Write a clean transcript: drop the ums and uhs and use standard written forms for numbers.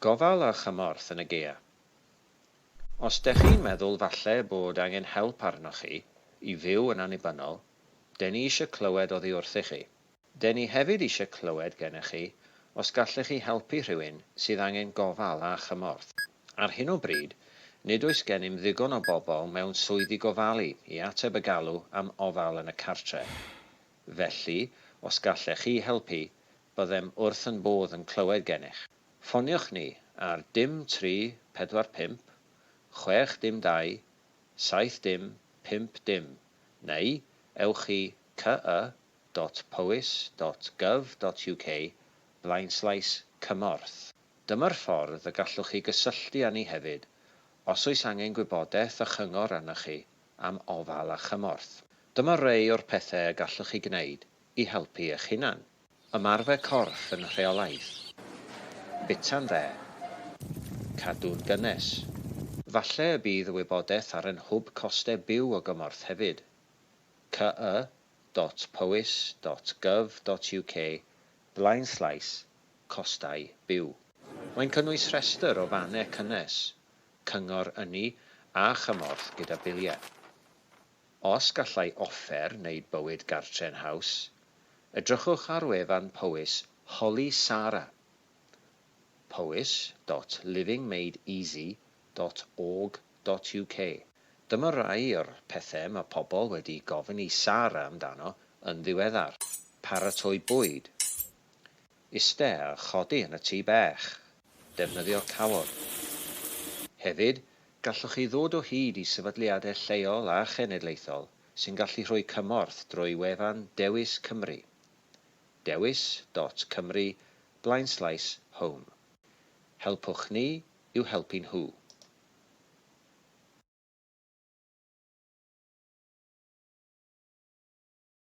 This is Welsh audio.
Gofal a chymorth yn y gaea. Os dech chi'n meddwl falle bod angen help arnoch chi i fyw yn annibynnol, den ni eisiau clywed oddi wrthych chi. Den ni hefyd eisiau clywed gennych chi os gallech chi helpu rhywun sydd angen gofal a chymorth. Ar hyn o bryd, nid oes gennym ddigon o bobl mewn swyddi gofalu i ateb y galw am ofal yn y cartre. Felly, os gallech chi helpu, byddem wrth yn bodd yn clywed gennych. Ffoniwch ni ar dim 3 4 5 6 dim 2 7 dim 5 dim neu ewch i cy.powys.gov.uk blaenslaes cymorth. Dyma'r ffordd y gallwch chi gysylltu â ni hefyd os oes angen gwybodaeth a chyngor arnoch chi am ofal a chymorth. Dyma rei o'r pethau y gallwch chi gwneud i helpu eich hunan. Ymarfer corff yn rheolaidd. Bwyta'n dde. Cadw'n gynnes. Falle y bydd y wybodaeth ar ein hwb costau byw o gymorth hefyd. cy.powys.gov.uk blaenslaes costau byw. Mae'n cynnwys rhestr o fannau cynnes, cyngor ynni a chymorth gyda biliau. Os gallai offer wneud bywyd gartre'n haws, edrychwch ar wefan Powys Holi Sara, powys.livingmadeeasy.org.uk. Dyma rai o'r pethau mae pobl wedi gofyn i Sara amdano yn ddiweddar. Paratoi bwyd. Iste a chodi yn y tŷ bach. Defnyddio cawod. Hefyd, gallwch chi ddod o hyd i sefydliadau lleol a chenedlaethol sy'n gallu rhoi cymorth drwy wefan Dewis Cymru, dewis.cymru blaenslaes home. Helpwch ni i'w helpu nhw.